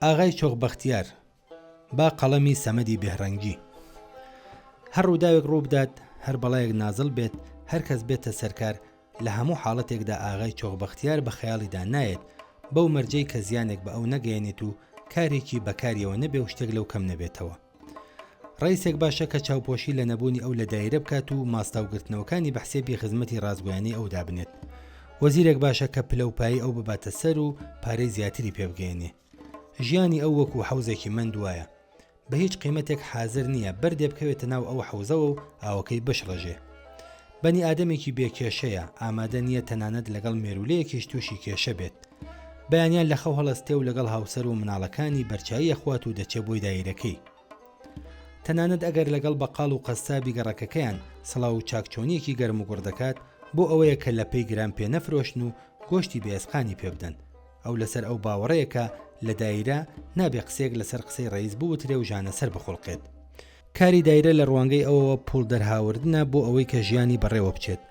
ئاغای چۆخ بەختیار، با قەڵەمی سەمەدی بێهڕەنگی. هەر ڕووداوێک ڕوو بدات، هەر بەڵایەک نازڵ بێت، هەر کەس بێتە سەرکار، لە هەموو حاڵەتێکدا ئاغای چۆخ بەختیار بە خەیاڵیدا نایەت، بەو مەرجەی کە زیانێک بە ئەو نەگەیەنێت و کارێکی بە کاریەوە نەبێ و شتێک لەو کەم نەبێتەوە. ڕەیسێک باشە کە چاوپۆشی لە نەبوونی ئەو لە دایرە بکات و ماستاوگرتنەوەکانی بە حسێبی خزمەتی ڕاستگۆیانەی ئەو دابنێت. وەزیرێک باشە کە پلە و پایەی ئەو بباتە سەر و پارەی زیاتری پێ بگەیەنێ. ژیانی ئەو وەکوو حەوزێکی مەند وایە. بە هیچ قیمەتێک حازر نییە بەردێ بکەوێتە ناو ئەو حەوزەوە و ئاوەکەی بشڕەژێ. بەنی ئادەمێکی بێ کێشەیە، ئامادە نییە تەنانەت لەگەڵ مێروولەیەکیش تووشی کێشە بێت. بەیانیان لە خەو هەڵەستێ و لەگەڵ هاوسەر و مناڵەکانی بەرچایی ئەخوات و دەچێ بۆی دایرەکەی. تەنانەت ئەگەر لەگەڵ بەقاڵ و قەسابی گەڕەکەکەیان سڵاو و چاکچۆنییەکی گەرموگوڕ دەکات، بۆ ئەوەیە کە لەپەی گران پێ نەفرۆشن و گۆشتی بێ ئێسقانی پێ بدەن. ئەو لەسەر ئەو باوەڕەیە کە لە دایرە نابێ قسەیەک لەسەر قسەی ڕەئیس بوترێ و ژانەسەر بخوڵقێت. کاری دایرە لە ڕوانگەی ئەوەوە پووڵ دەرهاوردنە بۆ ئەوەی کە ژیانی بەڕێوە بچێت.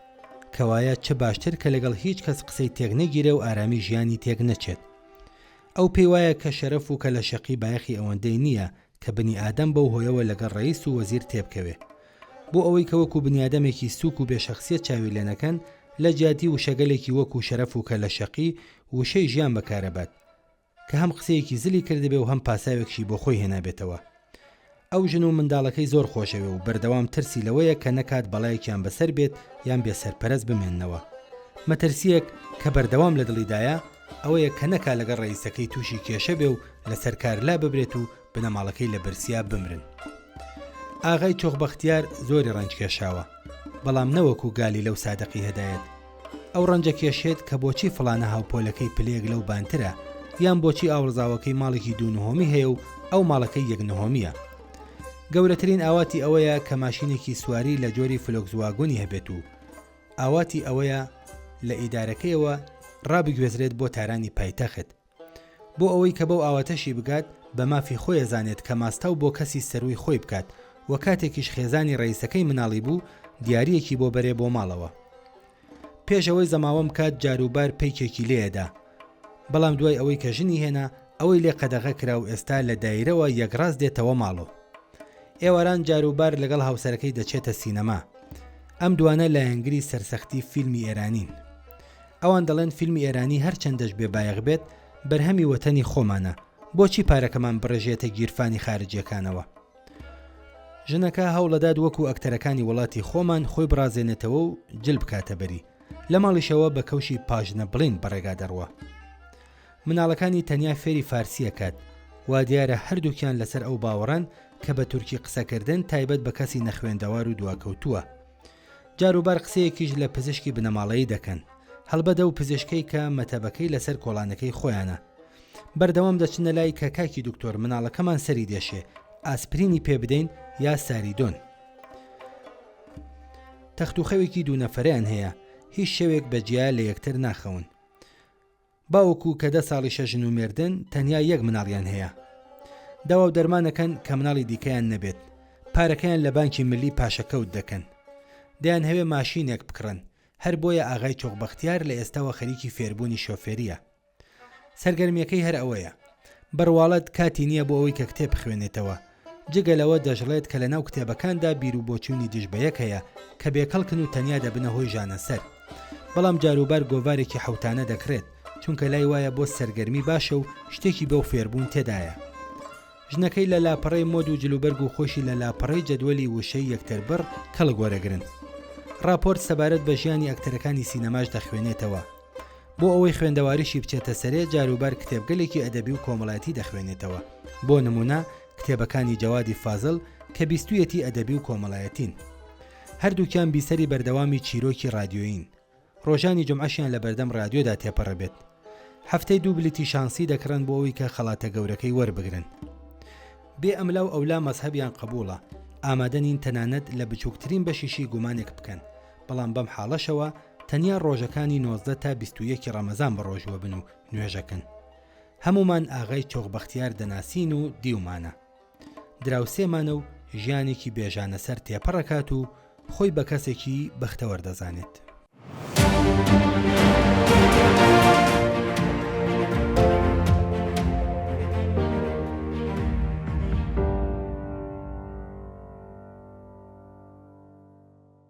کەوایە چ باشتر کە لەگەڵ هیچ کەس قسەی تێک نەگیرێ و ئارامی ژیانی تێک نەچێت. ئەو پێی وایە کە شەرەف و کەلەشەقی بایەخی ئەوەندەی نییە کە بنی ئادەم بەو هۆیەوە لەگەڵ ڕەئیس و وەزیر تێبکەوێ. بۆ ئەوەی کە وەکوو بنیادەمێکی سووک و بێ شەخسیەت چاوی لێ نەکەن، لە جیاتی وشەگەلێکی وەکوو شەرەف و کەلەشەقی، وشەی ژیان بەکارەبات. کە هەم قسەیەکی زلی کردبێ و هەم پاساوێکشی بۆ خۆی هێنابێتەوە. ئەو ژن و منداڵەکەی زۆر خۆشەوێ و بەردەوام ترسی لەوەیە کە نەکات بەڵایەکیان بەسەر بێت یان بێ سەرپەرەست بمێننەوە. مەترسییەک کە بەردەوام لە دڵیدایە ئەوەیە کە نەکا لەگەڵ ڕەئیسەکەی تووشی کێشە بێ و لەسەر کار لاببرێت و بنەماڵەکەی لە برسیا بمرن. ئاغای چۆخ بەختیار زۆری ڕەنج کێشاوە، بەڵام نەوەکوو گالیلە و سادقی هەدایەت. ئەو ڕەنجە کێشێت کە بۆچی فڵانە هاوپۆلەکەی پلەیەک لەو بانترە، یان بۆچی ئاوڕزاوەکەی ماڵێکی دوو نهۆمی هەیە و ئەو ماڵەکەی یەک نهۆمییە. گەورەترین ئاواتی ئەوەیە کە ماشینێکی سواری لە جۆری فلۆکسواگۆنی هەبێت و ئاواتی ئەوەیە لە ئیدارەکەیەوە ڕابگوێزرێت بۆ تارانی پایتەخت. بۆ ئەوەی کە بەو ئاواتەشی بگات، بە مافی خۆی ئەزانێت کە ماستاو بۆ کەسی سەرووی خۆی بکات و کاتێکیش خێزانی ڕەئیسەکەی مناڵی بوو، دیارییەکی بۆ بەرێ بۆ ماڵەوە. پێش ئەوەی زەماوەم بکات جاروبار پەیکێکی لێ ئەدا. بەڵام دوای ئەوەی کە ژنی هێنا، ئەوەی لێ قەدەغە کرا و ئێستا لە دایرەوە یەکڕاست دێتەوە ماڵۆ. ئێواران جاروبار لەگەڵ هاوسەرەکەی دەچێتە سینەما. ئەم دوانە لایەنگری سەرسەختی فیلمی ئێرانین. ئەوان دەڵێن فیلمی ئێرانی هەرچەندەش بێ بایەخ بێت، بەرهەمی وەتەنی خۆمانە، بۆچی پارەکەمان بڕژێتە گیرفانی خارجیەکانەوە؟ ژنەکە هەوڵەدات وەکو ئەکتەرەکانی وڵاتی خۆمان خۆی بڕازێنێتەوە و جل بکاتە بەری، لە ماڵیشەوە بە کەوشی پاژنە بڵین بەڕێگا دەڕوا. مناڵەکانی تەنیا فێری فارسی ئەکات، وا دیارە هەردووکیان لەسەر ئەو باوەڕەن کە بە تورکی قسەکردن تایبەت بە کەسی نەخوێندەوار و دواکەوتووە. جاروبار قسەیەکیش لە پزیشکی بنەماڵەیی دەکەن، هەڵبەت ئەو پزیشکەی کە مەتەبەکەی لەسەر کۆڵانەکەی خۆیانە. بەردەوام دەچنە لای کە کاکی دکتۆر مناڵەکەمان سەری دێشێ، ئاسپرینی پێ بدەین یا ساریدۆن. تەخت و خەوێکی دوو نەفەرەیان هەیە، هیچ شەوێک بە جیا لە یەکتر ناخەون. باوەکو کە دە ساڵیشە ژن و مێردن تەنیا یەک مناڵیان هەیە. داوا و دەرمان ئەکەن کە مناڵی دیکەیان نەبێت. پارەکەیان لە بانکی ملی پاشەکەوت دەکەن. دەیانهەوێ ماشینێک بکڕن، هەر بۆیە ئاغای چۆخ بەختیار لە ئێستاوە خەریکی فێربوونی شۆفێرییە. سەرگەرمییەکەی هەر ئەوەیە. بە ڕواڵەت کاتی نییە بۆ ئەوەی کە کتێب بخوێنێتەوە. جگە لەوە دەشڵێت کە لەناو کتێبەکاندا بیر و بۆچوونی دژ بە یەک هەیە کە بێکەڵکن و تەنیا دەبنە هۆی ژانەسەر. بەڵام جاروبار گۆڤارێکی حەوتانە دەکڕێت، چونکە لای وایە بۆ سەرگەرمی باشە و شتێکی بۆ فێربوون تێدایە. ژنەکەی لە لاپەڕەی مۆد و جلوبەرگ و خۆشی لە لاپەڕەی جەدوەلی وشەی یەکتربڕ کەڵک وەرەگرن. ڕاپۆرت سەبارەت بە ژیانی ئەکتەرەکانی سینەماش دەخوێنێتەوە. بۆ ئەوەی خوێندەواریشی بچێتە سەرێ جاروبار کتێبگەلێکی ئەدەبی و کۆمەڵایەتی دەخوێنێتەوە، بۆ نموونە کتێبەکانی جەوادی فازڵ کە بیستوویەتی ئەدەبی و کۆمەڵایەتین. هەردووکیان بیسەری بەردەوامی چیرۆکی ڕادیۆیین. ڕۆژانی جومعەشیان لە بەردەم ڕادیۆدا تێپەڕەبێت. هەفتەی دوو بلیتی شانسی دەکڕن بۆ ئەوەی کە خەڵاتە گەورەکەی وەربگرن. بێ ئەملا و ئەولا مەزهەبیان قبووڵە، ئامادە نین تەنانەت لە بچووکترین بەشیشی گومانێک بکەن، بەڵام بەم حاڵەشەوە تەنیا ڕۆژەکانی 19 تا 21 ی ڕەمەزان بەڕۆژووە بن و نوێژەکەن. هەموومان ئاغای چۆخ بەختیار دەناسین و دیومانە. دراوسێمانە و ژیانێکی بێ ژانەسەر تێپەڕەکات و خۆی بە کەسێکی بەختەوەر دەزانێت.